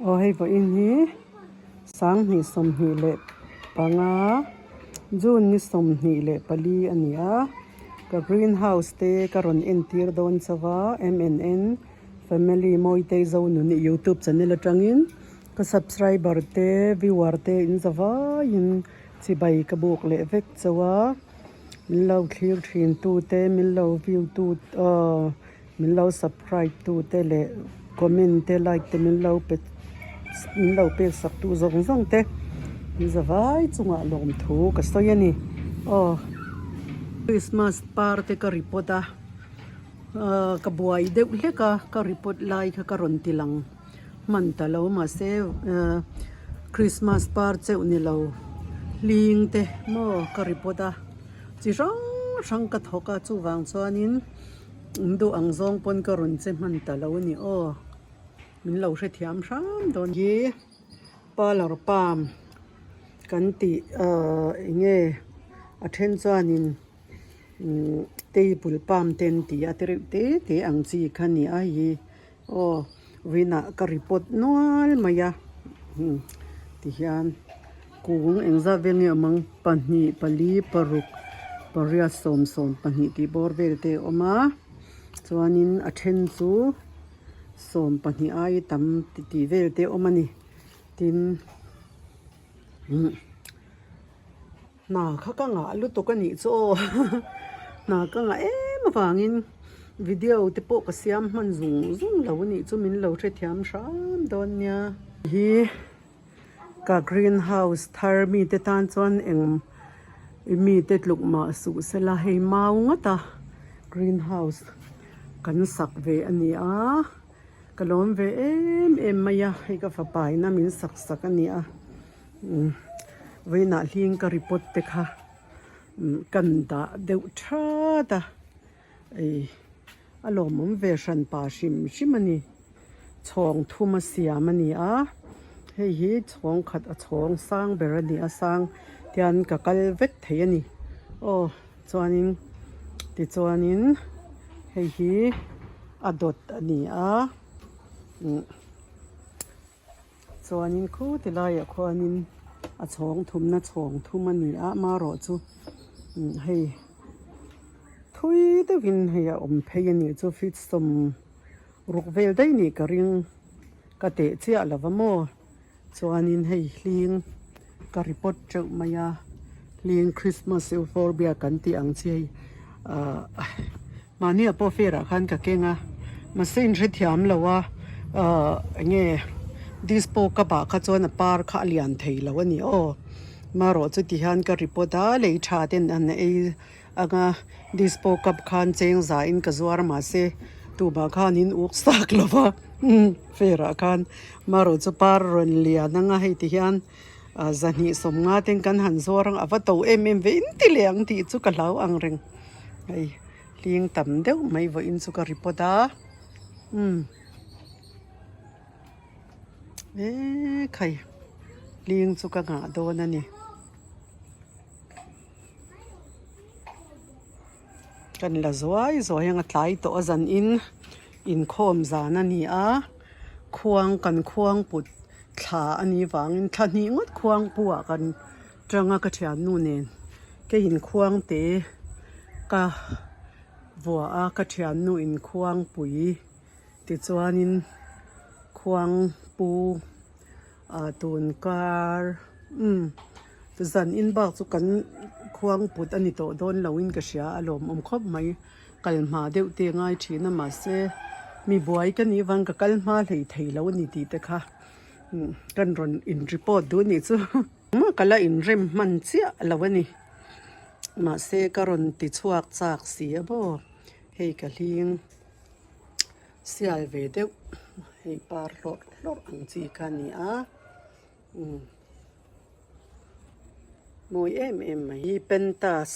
Aw hei vawiin hi 2025 June ni 24 a ni a, ka green house te ka rawn entir dawn chauh a M N N family Mawitei Zonuni youtube channel atangin ka subscriber te viewer te in za vaiin chibai ka buk leh vek chauh a, min lo thlir thin tu te min lo view tu aw. Min lo subscribe tu te leh comment te like te min lo pe min lo pek sak tu zawng zawng te in za vai chungah lawmthu ka sawi a ni aw. Christmas par te ka report a ahh ka buai deuh hlek a ka report lai kha ka rawn ti lang hman ta lo mahse ahh Christmas par cheuh ni lo hling te maw ka report a chi hrang hrang ka thawk a chuvang chuanin. An duh ang zawng pawn ka rawn che hman ta lo a ni aw. Min lo hrethiam hram dawn. Hi parlour palm kan tih ahh eng nge a then chuanin umm table palm te an ti a tereuh te te ang chi kha a ni a hei aw vawiinah ka report nual mai a umm tihian kung engzat vel nge awm ang pahnih pali paruk pariat sawm sawm pahnih tih bawr vel te a awm a chuanin a then chu sawm pahnih ai tam tih vel te a awm a ni tin umm hna kha ka ngah lutuk a nih chu aw hna ka ngah em avangin video te pawh ka siam hman zung zung lo a nih chu min lo hrethiam hram dawn nia hi. Ka green house thar mite tan chuan eng mite tluk mah suh sela hei mau ngawt a green house kan sak ve a ni a ka lawm ve em em mai a hei ka fapa ina min sak sak a ni a umm vawiinah hling ka report te kha umm kan dah deuh that a ei a lawmawm ve hran pa hrim hrim a ni chhawng thum a siam a ni a hei hi chhawng khat a chhawng sang ber a ni a sang tian ka kal vek thei a ni aw chuanin tichuanin hei hi a dawt a ni a umm. Chuanin khu ti laiah khuanin a chhawng thumna chhawng thum a ni a amaherawhchu hei thui deuhin hei a awm phei a nih chu feet sawm ruk vel daih nih ka ring ka teh chiah lo va maw chuanin hei hling ka report teuh mai a hling Christmas euphorbia kan tih ang chi hei ahh. Mahnia pawh fair ah khan ka keng a, mahse in hrethiam lo a, ahh eng nge dispo cup ah kha chuan a par kha a lian thei lo a ni aw. Marawh chu ti hian ka report a, lei tha ten an ei ang a, dispo cup khan cheng za in ka zuar a mahse tumah khan in uk sak lo va fair ah khan marawh chu par rawn lian ang a hei ti hian ah zahnih sawmnga ten kan han zuar ang a va to em em ve in ti leh ang tih chu ka hlau ang reng hei. Hling tam deuh mai vawiin chu ka report a umm eee khai hling chu ka nghah dawn a ni kan la zuai zuai ang a tlai tawh a zan in inkhawm zan a ni a khuang kan khuang put thla a nih vangin thla hnih ngawt khuang pu ah kan. Tanga ka thiannu nen ka inkhuang te ka vuah a ka thiannu inkhuang pui tichuanin khuang pu ah tun kar umm zan in bak chu kan khuang put a ni tawh dawn lo in ka hria a lawmawm khawp mai kal hma deuh te a ngai thin a mahse mi buai ka nih vang ka kal hma hlei thei lo a ni tih te kha kan rawn in report duh a nih chu. Engmah ka la inrem hman chiah lo a ni. Mahse ka rawn ti chhuak chak si a maw. Hei ka hling sial ve deuh hei par hlawrh hlawrh ang chi kha a ni a. Umm mawi em em mai hi pentas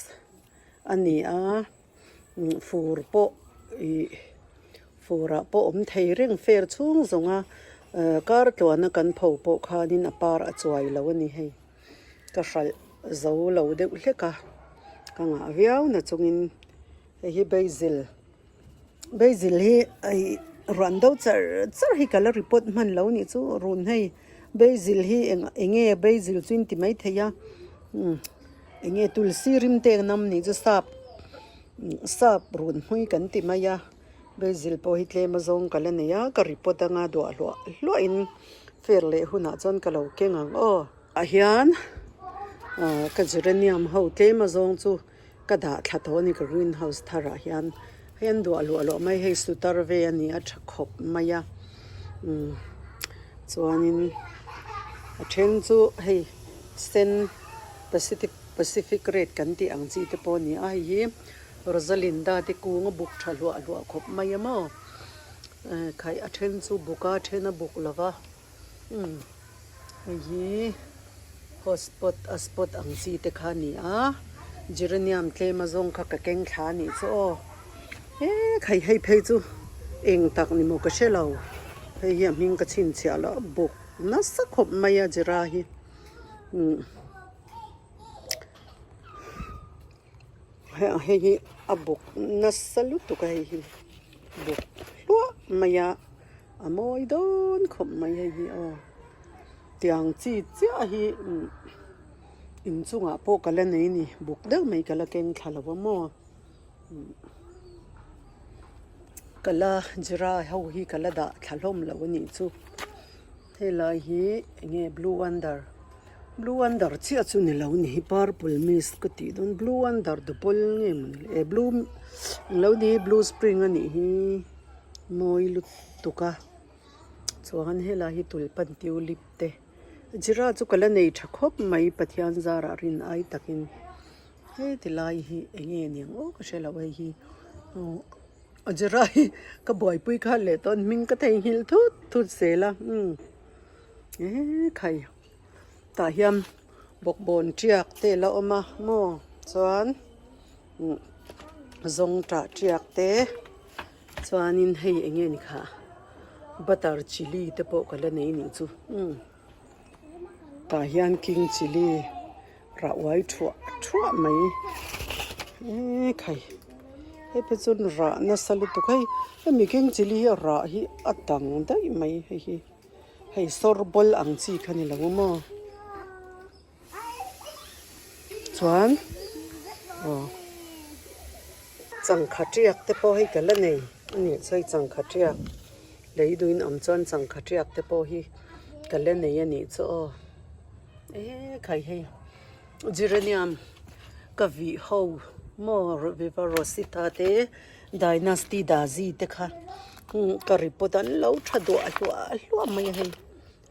a ni a. Fur pawh ih furah pawh awm thei reng fer chhung zawng a kar tluana kan pho pawh khanin a par a chuai lo a ni hei ka hralh zo lo deuh hlek a ka ngah viau na chungin hei hi basil basil hi ih. Ruan do char char hi ka la report hman lo nih chu run hei basil hi eng enge basil chu in ti mai thei a umm enge tulsi rim te ang nam nih chu sap sap run hmui kan ti mai a basil pawh hi tlem a zawng ka la nei a ka report anga duah hluah hluah in fair leh hunah chuan ka lo keng ang aw. Ah hian ah ka geranium ho tlem a zawng chu. Ka dah thla tawh a ni ka green house thar ah hian hei an duah luah luah mai hei sutar ve a ni a tha khawp mai a umm chuanin a then chu hei sen pacific pacific red kan tih ang chi te pawh a ni a hei hi rosalinda te kung a buk tha hluah hluah khawp mai a maw eh khaih a then chu buk a a then a buk lo va. Umm hei hi hotspot a spot ang chi te kha a ni a geranium tlem a zawng kha ka keng thla a nih chu aw he khai hei phei chu eng tak ni maw ka hre lo hei hi a hming ka chhinchhiah loh a buk nasa khawp mai a gera hi umm. Hei hi a buk nasa lutuk a hei hi buk hluah mai a a mawi dawn khawp mai hei hi aw tiang chi chiah hi umm inchungah pawh ka la nei a ni buk deuh mai ka la keng thla lo a maw umm ka la zira ho hi ka la dah thla hlawm lo a nih chu. Helai hi enge blue wonder blue wonder chiah chu ni lo ni hi purple mist ka tih dawn blue wonder dupawl nge mawni le eh blue ang lo ni hi blue spring a nih hi mawi lutuk a chuan helai hi tulpan tulip te zira chu ka la nei tha khawp mai Pathian zarah rin ai takin heti lai hi enge niang aw ka hre lo hei hi aw. A zira hi ka buaipui kha leh tawn hming ka theihnghilh thut thut zel a umm eee khai tah hian bawkbawn tiak te a la awm a maw chuan umm zawng tah tiak te chuanin hei eng nge ni kha butter chilli te pawh ka la nei nih chu umm tah hian king chilli Rah uai thuah thuah mai eee khai hei phei chuan rah nasa lutuk hei hemi keng chilli hi rah hi a dang daih mai hei hi hei sawr bawl ang chi kha ni lo maw chuan aw changkha tiak te pawh hei ka la nei a nih chu hei changkha tiak lei duhin awm chuan changkha tiak te pawh hi ka la nei a nih chu aw. Eee khai hei geranium ka vih ho maw viva rosita te dynasty dazi te kha ka report an lo tha duah hluah hluah mai a hei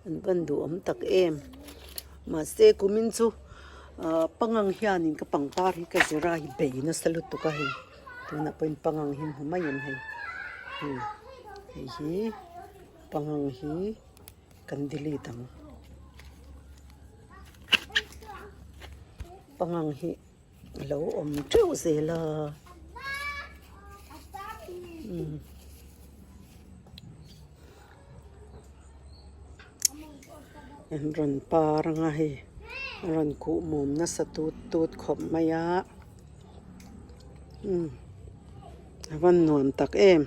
an van duhawm tak em mahse kumin chu ah pangang hianin ka pangpar hi ka zira hi bei nasa lutuk a hei tunah pawhin pangang hi hmu mai em hei hei hi pangang hi. Kan delete ang. Pangang hi a lo awm teuh zel a. Umm. An rawn par anga hei a rawn kuh mum nasa tut tut khawp mai a. Umm a van nuam tak em.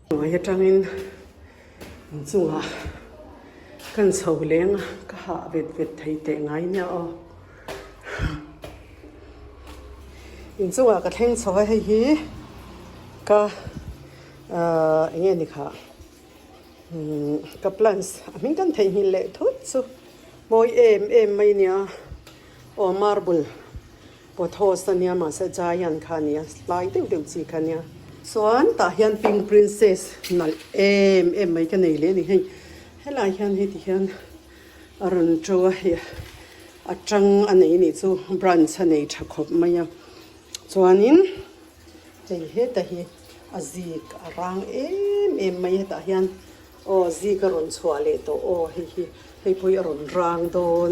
Hnuai atangin inchungah kan chho leng a, ka hah vet vet thei teh ngai nia aw. Inchungah ka thleng chho a hei hi ka ahh eng nge ni kha umm ka plants a hming kan theihnghilh leh thut chu mawi em em mai nia aw marble. Pothos a nia mahse giant kha a nia hlai deuh deuh chi kha a nia. Chuan tah hian pink princess nalh em em mai ka nei leh a ni hei helai hian heti hian a rawn to a hei a tang a nei nih chu branch a nei tha khawp mai a chuanin hei heta hi a zik a rang em em mai hetah hian aw zik a rawn chhuah leh tawh aw hei hi hei pawh hi a rawn rang dawn.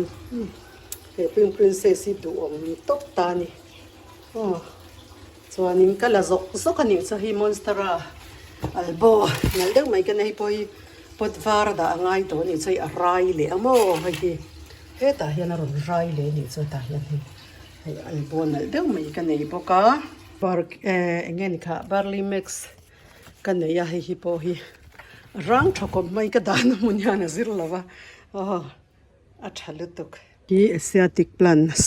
He pink princess hi duhawm tawp ta a ni aw chuanin ka la zawk zawk a nih chu hei monstera albo nalh deuh mai ka nei pawh hi pot var a dah a ngai tawh a nih chu hei a rai leh a maw hei hi hetah hian a rawn rai leh a nih chu hetah hian hei hei albo nalh deuh mai ka nei bawk a bar eh eng nge ni kha barley mix. Ka nei a hei hi pawh hi rang tha khawp mai ka dahna hmun hian a zir lo va aw a tha lutuk. Hi Asiatic plants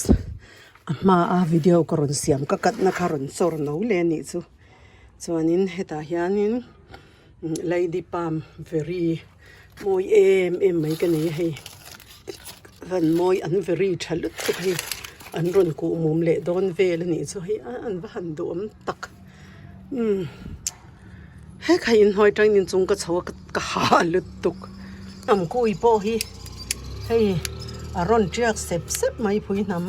a hma a video ka rawn siam ka katna kha rawn chawr no leh a nih chu chuanin hetah hianin lady palm very mawi em em mai ka nei a hei van mawi an very tha lutuk hei an rawn kuh mum leh dawn vel a nih chu hei an va han duhawm tak. Umm hekha inhnuai tangin inchung ka chho a ka ha lutuk hnam kui pawh hi hei a rawn tiak sep sep mai phui hnam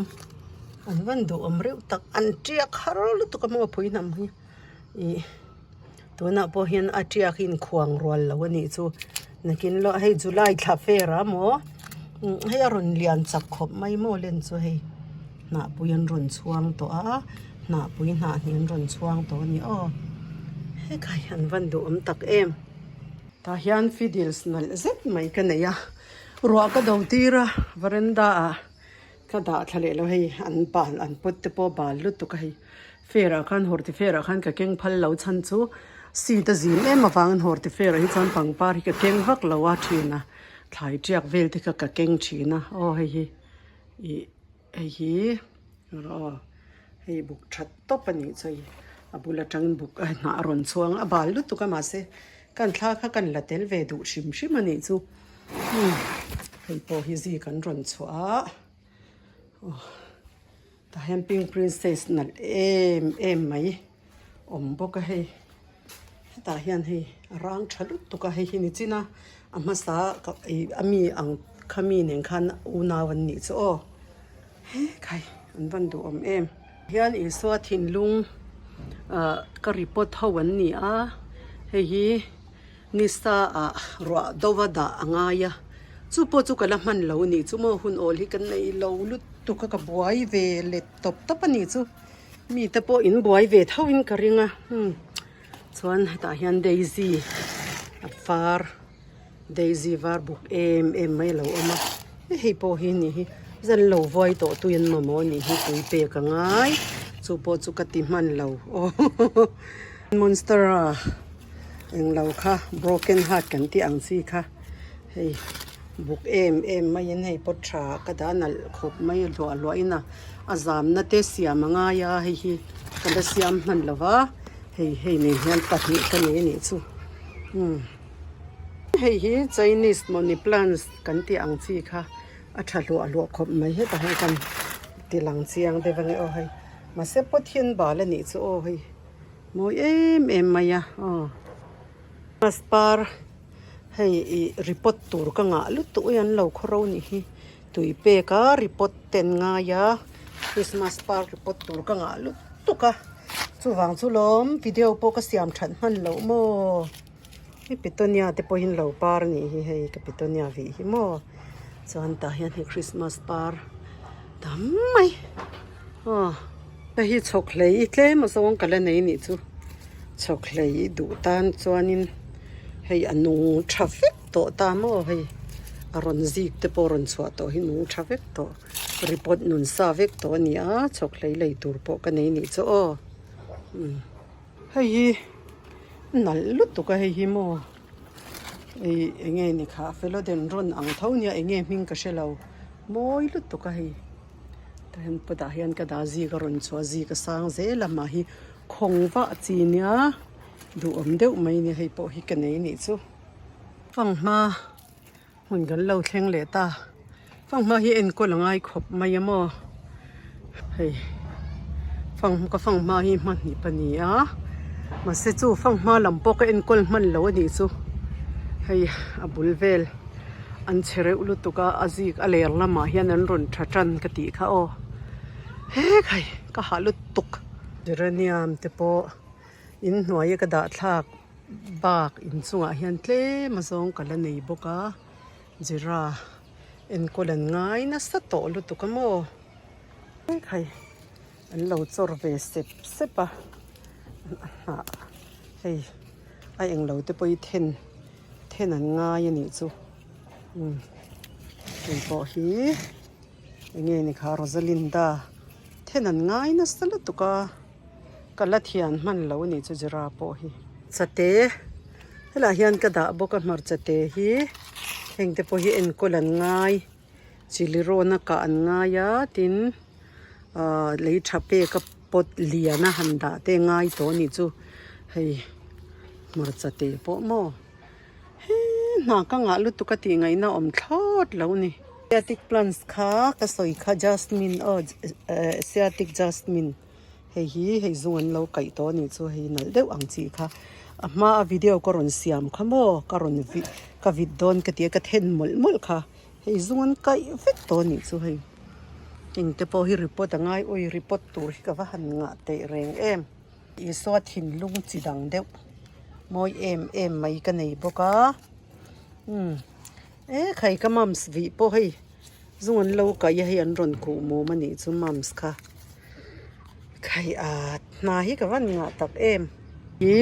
an van duh awm reuh tak an tiak har lutuk a maw phui hnam hi ih tunah pawh hian a tiak hi inkhuang rual lo a nih chu nakin lawk hei july thla fer a maw hei a rawn lian chak khawp mai maw len chu hei. Hnahpui an rawn chhuang tawh a, hnahpui hnah hnih an rawn chhuang tawh a ni aw. Hekai an van duhawm tak em. Tah hian fiddles nalh zet mai ka nei a, ruah ka do tir a veranda ah ka dah thla leh lo hei an bal an pot te pawh bal lutuk a hei fair ah khan horti fair ah khan ka keng phal lo chhan chu seat a zim em avangin horti fair ah hi chuan pangpar hi ka keng vak lo a thin a thlai tiak vel te kha ka keng thin a aw hei hi ih. Hei hi rawh aw hei buk that tawp a nih chu hei a bul atangin buk a hnah a rawn chhuang a bal lutuk a mahse kan thla kha kan la tel ve duh hrim hrim a nih chu umm hei pawh hi zik an rawn chhuah a aw tah hian pink princess nalh em em mai awm bawk a hei hetah hian hei a rang tha lutuk a hei hi ni chin a a hmasa ka ih a mi ang kha mi nen khan unau an nih chu aw he khai an van duh awm em hian Isua thinlung ah ka report ho an ni a hei hi nisa ah ruah dova dah a ngai a chu pawh chu ka la hman lo a nih chu maw hun awl hi ka nei lo lutuk a ka buai ve let tawp tawp a nih chu. Mite pawh in buai ve tho in ka ring a umm chuan hetah hian daisy a var daisy var buk em em mai a lo awm a hei pawh hi nih hi zan lo vuai tawh tui an mamawh a nih hi tui pek a ngai chu pawh chu ka ti hman lo aw monster a englo kha broken heart kan tih ang chi kha hei buk em em maiin hei pawt tha ka dah nalh khawp mai a hluah hluah in a. A zamna te siam a ngai a hei hi ka la siam hman lo va hei hei nen hian pahnih ka nei a nih chu umm hei hi chinese money plants kan tih ang chi kha a tha hluah hluah khawp mai hetah hian kan ti lang chiang deuh a ni aw hei mahse Pathian bal a nih chu aw hei mawi em em mai a aw par hei ih report tur ka ngah lutuk hi an lo khawro nih hi. Tui pek a report ten ngai a Christmas par report tur ka ngah lutuk a chuvang chu lawm video pawh ka siam that hman loh maw hei petunia te pawhin lo par a nih hi hei ka petunia vih hi maw chuan tah hian hei Christmas par tam mai aw hei hi chhawk hlei tlem azawng ka la nei nih chu chhawk hlei duh tan chuanin hei a nung tha vek. Tawh ta maw hei a rawn zik te pawh rawn chhuah tawh hi nung tha vek tawh report nun sa vek tawh a ni a chhawk hlei lei tur pawh ka nei nih chu aw umm hei hi nalh lutuk a hei hi maw ih eng nge ni kha philodendron ang tho nia eng nge hming ka hre lo mawi lutuk a hei tah hian pawtah hian ka dah zik a rawn chhuah zik a sang zel a mah hi khawng vah chi nia duhawm deuh mai nia hei pawh hi ka nei nih chu. Fanghma hmun kan lo thleng leh ta fanghma hi enkawl a ngai khawp mai a maw hei ka fanghma hi hmanhnih pa ni a mahse chu fanghma lam pawh ka enkawl hman lo a nih chu hei a bul vel an che reuh lutuk a a zik a ler lamah hian an rawn tha tan ka tih kha aw hekhai ka hah lutuk geranium te pawh inhnuai a ka dah thlak. Bak inchungah hian tlem a zawng ka la nei bawk a Jira enkawl an ngai nasa tawh lutuk a maw hei an lo chawr ve sep sep a hnah hei a englo te pawh hi then then an ngai a nih chu umm hei pawh hi eng nge ni kha Rosalinda then an ngai nasa lutuk a. Ka la thian hman lo a nih chu Jira pawh hi. Chate helaiah hian ka dah bawk a hmarcha te hi heng te pawh hi enkawl an ngai chili rawn a kah an ngai a tin ahh lei tha pek a pot lian a han dah te ngai tawh a nih chu hei hmarcha te pawh maw hee hna ka ngah lutuk a tih ngaihna awm thlawt lo a ni. Asiatic plants kha ka sawi kha jasmine aw asiatic jasmine. Hei hi hei zung an lo kaih tawh a nih chu hei nalh deuh ang chi kha a hma a video ka rawn siam kha maw ka rawn vih ka vit dawn ka tia ka then mawlh mawlh kha hei zung an kaih vek tawh a nih chu hei engte pawh hi report a ngai ui report tur hi ka va han ngah teh reng em Isua thinlung chi dang deuh mawi em em mai ka nei bawk a umm e khai ka mums vih pawh hei. Zung an lo kaih a hei an rawn kuh mum a nih chu mums kha khai a hna hi ka van ngah tak em. Hi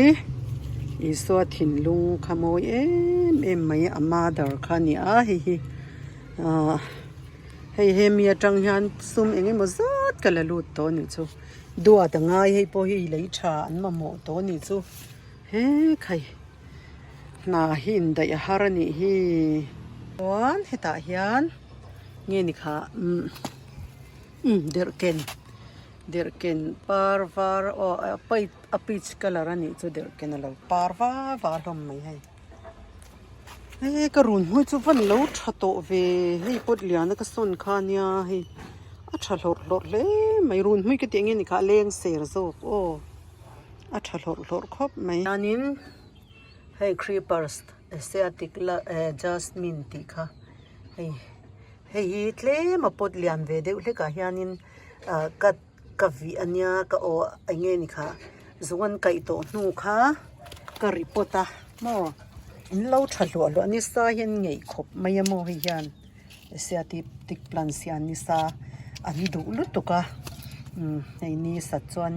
Isua thinlung kha mawi em em mai a mother kha a ni a hei hi ahh hei hemi atang hian sum eng emaw zat ka la lut tawh a nih chu duat a ngai hei pawh hi lei tha an mamawh tawh a nih chu he khai. Hna hi indaih a har a nih hi. Chuan hetah hian nge ni kha umm umm derhken derhken par var aw a paih a peach colour a nih chu derhken a lo par va va hlawm mai hei. He ka run hmui chu van lo tha tawh ve hei pawt lian a ka sawn kha nia hei a tha hlawrh hlawrh hle mai run hmui ka tih ang nge ni kha a leng ser zawk aw. A tha hlawrh hlawrh khawp mai. Chuanin hei creepers asiatic la eh jasmine tih kha hei hei hi tlem a pawt lian ve deuh hlek ah hianin ah ka ka vih a nia ka aw eng nge ni kha zung an kaih tawh hnu kha ka repot a maw in lo tha hluah hluah nisa hian ngeih khawp mai a maw hei hian. Asiatic plants hi an nisa an duh lutuk a umm hei ni sat chuan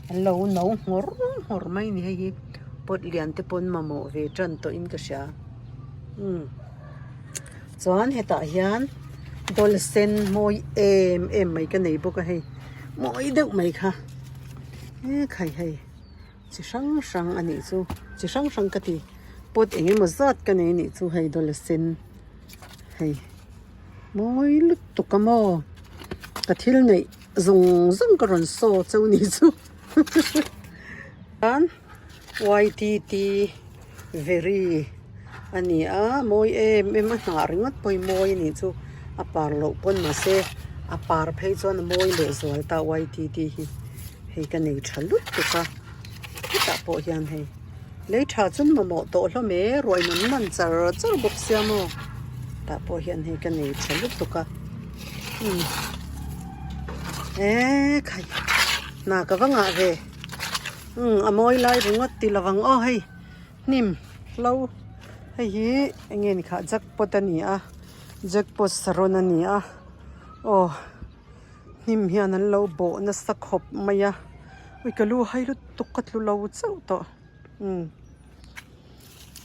an lo no nghawr nghawr mai a ni hei hi pot lian te pawn mamawh ve tan tawh in ka hria umm chuan hetah hian dawl sen mawi em em mai ka nei bawk a hei mawi deuh mai kha he khai hei chi hrang hrang a nih chu chi hrang hrang ka ti pot eng emaw zat ka nei a nih chu hei dawl sen. Hei mawi lutuk a maw ka thil neih zawng zawng ka rawn saw cheu ni chu chuan ytt very a ni a mawi em em a hnah ringawt pawh hi mawi a nih chu a par loh pawn mahse a par phei chuan a mawi leh zual ta ytt hi hei ka nei tha lutuk a hetah pawh hian hei. Lei tha chu mamawh tawh hlawm e, ruai man man char char bawk sia maw tah pawh hian hei ka nei tha lutuk a umm eee khai hna ka va ngah ve umm a mawi lai ringawt ti lovang aw hei hnim hlo hei hi eng nge ni khah jackpot a ni a jackpot saron a ni a aw. Hnim hian an lo bawh nasa khawp mai a ui ka lu hai lutuk ka tlu lo chauh tawh umm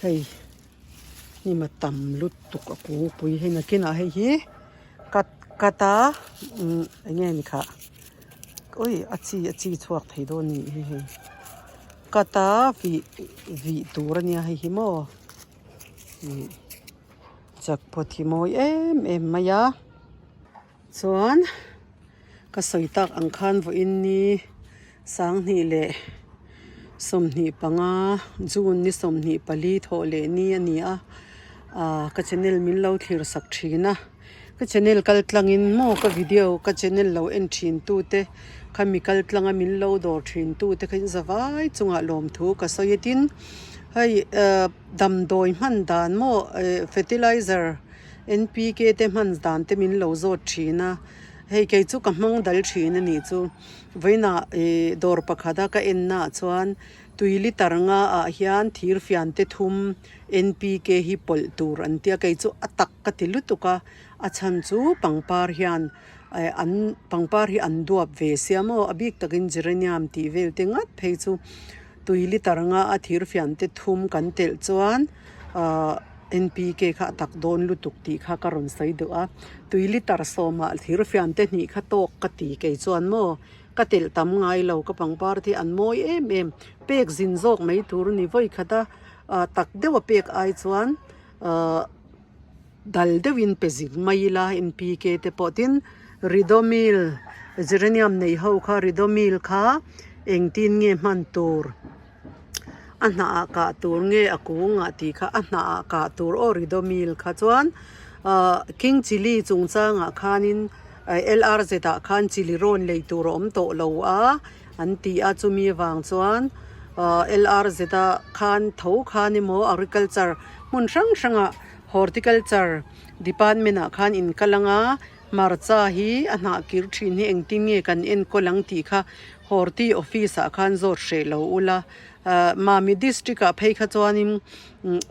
hei hnim a tam lutuk a kungpui hei nakinah hei hi cut cut a umm eng nge ni khah ui a chi a chi chhuak thei dawn a nih hi hei cut a vih vih tur a nia hei hi maw ih chakphawt hi mawi em em mai a. Chuan ka sawi tak ang khan vawiin ni sanghnih leh 25 June ni 24 thawh leh ni a ni a ah ka channel min lo thlir sak thin a ka channel kal tlangin maw ka video ka channel lo en thin tu te khami kal tlanga min lo dawr thin tu te kha in zavai chungah lawmthu ka sawi a tin hei ah damdawi hman dan maw eh fertilizer. NPK te hman dan te min lo zawt thin a, hei kei chu ka hmang dal thin a nih chu. Vawiinah ih dawr pakhat a ka en naah chuan tui litre nga ah hian thir fian te thum NPK hi pawlh tur an tia kei chu a tak ka ti lutuk a, a chhan chu pangpar hian eh an pangpar hi an duap ve sia maw a bik takin geranium tih vel te ngat phei chu tui litre nga a thir fian te thum kan telh chuan ahh. NPK kha a tak dawn lutuk tih kha ka rawn sawi duh a, tui litre sawmah thirfian te hnih kha tawk ka ti kei chuan maw Ka telh tam ngai lo ka pangpar te hi an mawi em em. Pek zin zawk mai tur a ni vawi khat a ah tak deuh a pek ai chuan ah dal deuhin pe zin mai ila N P K te pawh tin Ridomil geranium nei ho kha Ridomil kha engtin nge hman tur a hnah ah kah tur nge a kung ah tih kha a hnah ah kah tur aw Ridomil kha chuan ah king chilli chungchang ah khanin L R Z ah khan chilli rawn lei tur a awm tawh lo a an ti a chumi avang chuan ah L R Z ah khan tho khan emaw agriculture hmun hrang hrang ah horticulture department ah khan in kal ang a hmarcha hi a hnah kir thin hi engtin nge kan enkawl ang tih kha horti office ah khan zawt hreh lo ula ah Mami district ah phei kha chuanin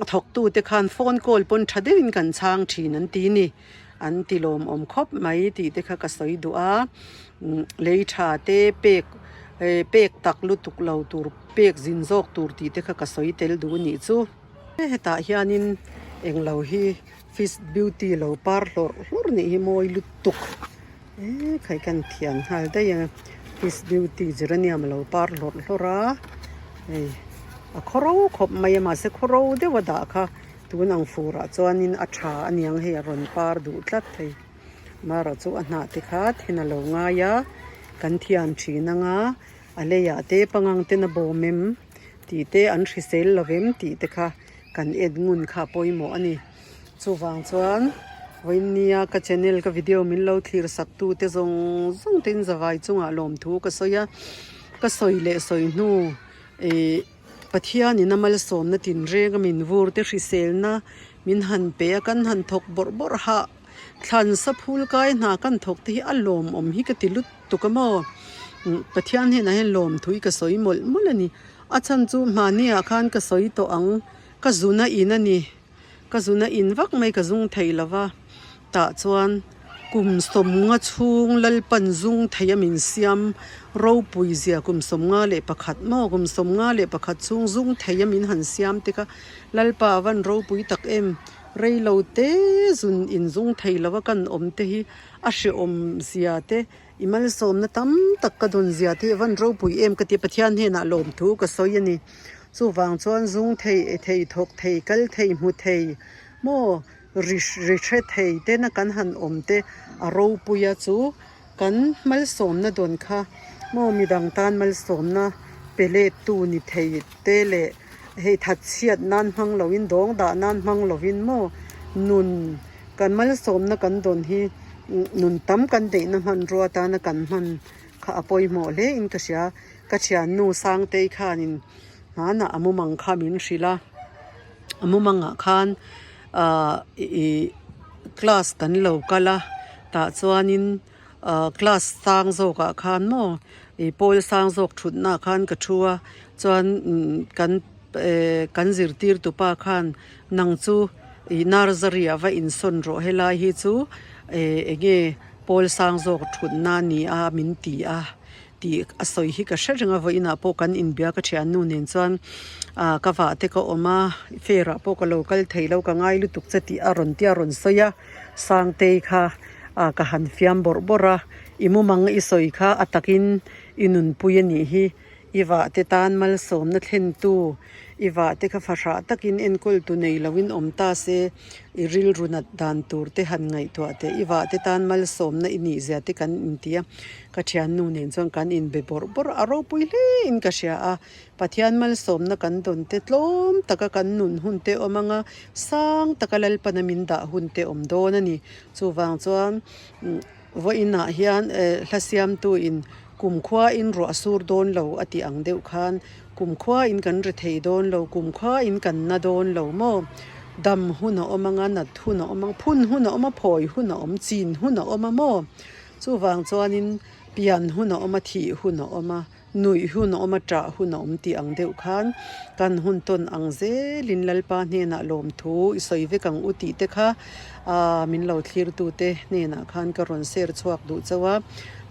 a thawk tu te khan phone call pawn tha deuhin kan chhang thin an ti ni an ti lawmawm khawp mai tih te kha ka sawi duh a lei tha te pek pek tak lutuk lo tur pek zin zawk tur tih te kha ka sawi tel duh a nih chu. Hetah hianin englo hi fish beauty lo par hlawrh hlawrh nih hi mawi lutuk eee khai kan thiam nghal daih a fish beauty geranium a lo par hlawrh hlawrh a hei a khawro khawp mai a mahse khawro deuh a dah kha tun ang furah chuanin a tha a niang hei a rawn par duh tlat thei marawh chu a hnah te kha then a lo ngai a kan thiam thin ang a a leiah te pangang ten a bawm em. Tih te an hrisel lo vem tih te kha kan en ngun kha a pawimawh a ni. Chuvang chuan vawinia ka channel ka video min lo thlir sak tu te zawng zawng te in zavai chungah lawmthu ka sawi a, ka sawi leh sawi hnu ih Pathianin a malsawmna tinreng a min vur te hriselna min han pe a kan han thawk bawrh bawrh hah thlan sa phul kai hna kan thawk te hi a lawmawm hi ka ti lut. Tuk a maw? Pathian hnenah hian lawmthu hi ka sawi mawlh mawlh a ni. A chhan chu hmahniah khan ka sawi tawh ang, ka zuna in a ni. Ka zuna in vak mai ka zung thei lo va, tah chuan kum sawmnga chhung Lalpan zung thei a min siam ropui zia kum 51 maw? Kum 51 chhung zung thei a min han siam te kha Lalpa a van ropui tak em? Rei lo te zun inzung thei lo va kan awm te hi A hrehawm zia te, i malsawmna tam tak ka dawn zia te hi a van ropui em ka ti a, Pathian hnenah lawmthu ka sawi a ni. Chuvang chuan zung thei, e thei, thawk thei, kal thei, hmu thei maw ri ri hre thei tena kan han awm te a ropui a chu kan malsawmna dawn kha maw midang tan malsawmna pe let tu ni thei te leh hei thatchhiat nan hmang loin dawng dah nan hmang loin maw nun Kan malsawmna kan dawn hi nun tam kan deihna hmanrua atana kan hman kha a pawimawh hle in ka hria. Ka thiannu Sangtei khanin hmanah a mumang kha min hrilh a, a mumangah khan ahh ih class kan lo kal a tah chuanin ahh class sang zawkah khan maw ih pawl sang zawk thutnaah khan ka thu a chuan kan eh kan zirtirtupa khan nang chu ih nursery ah va insawn rawh helai hi chu eh eng nge pawl sang zawk thutna a ni a min ti a tih a sawi hi ka hre reng a vawiinah pawh kan inbia ka thiannu nen chuan ah ka vah te ka awm a fair ah pawh ka lo kal thei lo ka ngai lutuk che tih a rawn tia rawn sawi a Sangtei kha ah ka han fiam bawrh bawrh a i mumang i sawi kha a takin i nunpui a nih hi. I vah te tan malsawmna thlentu, i vah te kha fahrah takin enkawltu nei loin awm ta se, i rilru nat dan tur te han ngaihtuah teh. I vah te tan malsawmna i nih zia te kan inti a, ka thiannu nen chuan kan inbe bawrh bawrh a, a ropui hlein ka hria a. Pathian malsawmna kan dawn te tlawm taka kan nun hun te awm anga sang taka Lalpana min dah hun te awm dawn a ni. Chuvang chuan vawiinah hian hla siamtuin Kumkhua in ruah sur dawn lo a tih ang deuh khan kumkhua in kan ri thei dawn lo, kumkhua in kan na dawn lo maw? Dam hun a awm anga, nat hun a awm ang, phun hun a awm a, phawi hun a awm, chin hun a awm a maw? Chuvang chuanin pian hun a awm a, thih hun a awm a, nuih hun a awm a, ṭah hun a awm tih ang deuh khan kan hun tawn ang zelin Lalpa hnenah lawmthu i sawi vek ang u tih te kha aaa min lo thlirtute hnenah khan ka rawn ser chhuak duh chauh a.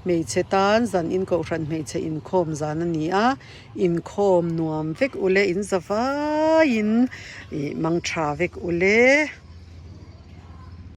Hmeichhe tan zan in kohhran hmeichhe inkhawm zan a ni a, inkhawm nuam vek ule in za vaiin ih mang tha vek ule.